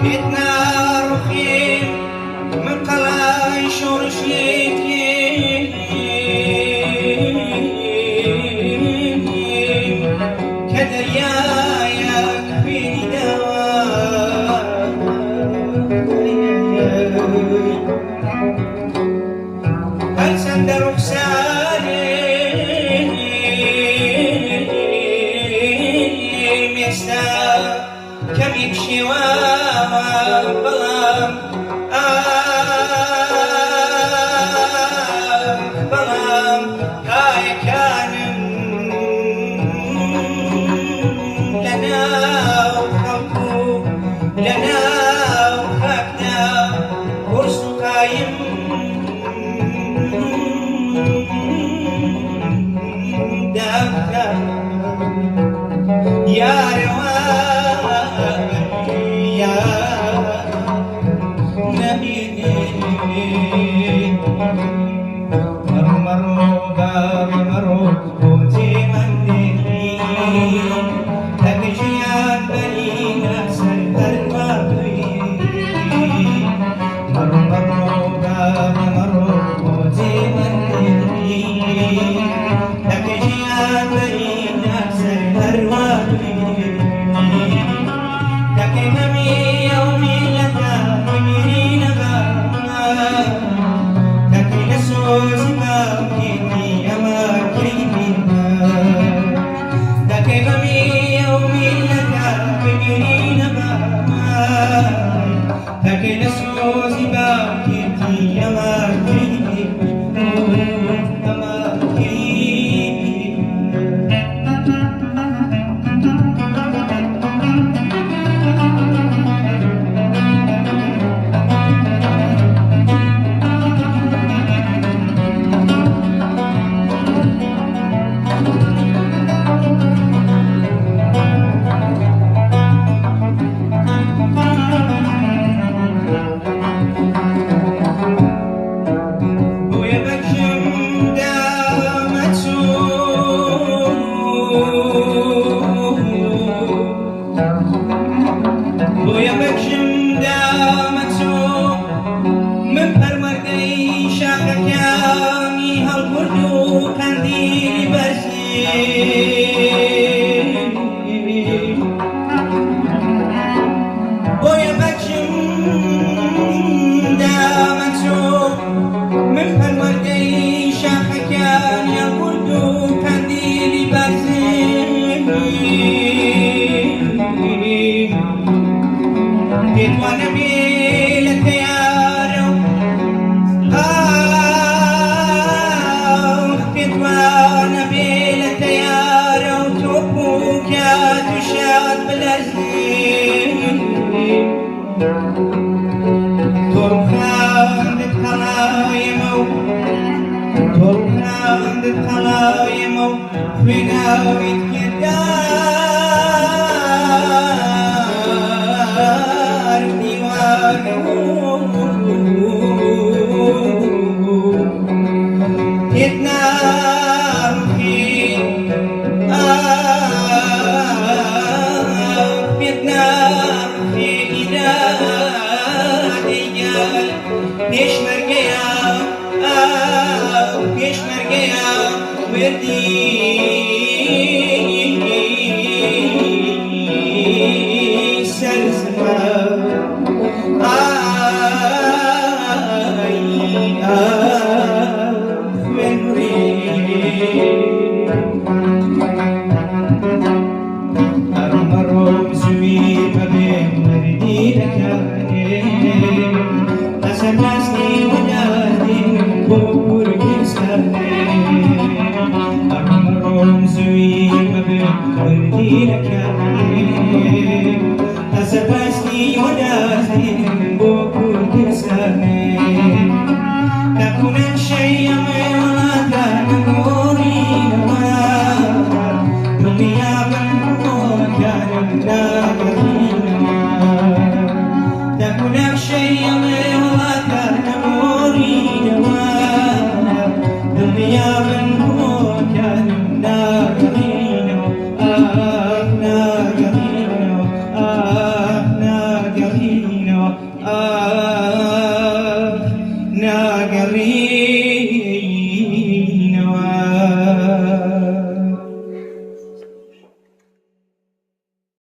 پێت ناڕوخێم من قەڵای شۆڕشێکیم کە دەریایەک خوێنی داوە. هەرچەندە ڕوخسارم ئێستا کەمێک شێواوە، بەڵام ئاخ بەڵام پایەکانم لەناو خەڵک و لەناو خاکدا قورس و قایم داکوتا. یارەوە یا نەمێنێ. مەڕۆ مەڕۆ بابە مەڕۆ بۆ جێمان دێنی، تەک ژیان بەرینە سەر هەروا بووی. مەڕۆ مەڕۆ بابە مەڕۆ بۆ جێمان دێنی، تەک ژیان بەرینە سەر هەروا بووی. تەکەی غەمی ئەو میللەتە بگیرینە بە، تەکەی لە سۆزی باوکێتی ئەمە کەی بیرمە. تەکەی غەمی ئەو میللەتە بگیرینە بە، تەکەی لە سۆزی باوکێتی ئەمە کەی بیرمە. ئەمە کەی بیرمە. بۆیە بەکیم دامەچوو، بۆیە بەکیم دامەچوو من پەروەردەی شاخەکانی هەڵگورد و قەندیلی بەرزی. بۆیە بەکیم دامەچوو من پەروەردەی شاخەکانی هەڵگورد و قەندیلی بەرزی. پێت وانەبێ لە تەیارە و ئاخ، پێت وانەبێ لە تەیارە و تۆپ و کات و شاد بلەرزی. تۆ ڕووخاندت قەڵایەمە و تۆ ڕووخاندت قەڵایەمە و خوێناویت کردار و دیوار پێت ناڕوخی، ئاخ پێت ناڕوخی ئیرادەی گەل. پێشمەرگەیە، ئاخ پێشمەرگەیە وردی سەر زمان. ئای ئاخ خوێنڕێ. ئەڕۆ مەڕۆم زووی مەبێ مردی لەکانێ، لەسەر دەستی وەداتیم بۆ کوردستانێ. ئەڕۆ مەڕۆم زووی مەبێ مردی لەکانێ، لەسەر دەستی وەداتیم بۆ کوردستانێ. تاکو نەخشەی ئەمێ وڵاتە نەگۆڕینەوە، دڵنیابن ڕۆڵەکانم ناگەڕێنەوە.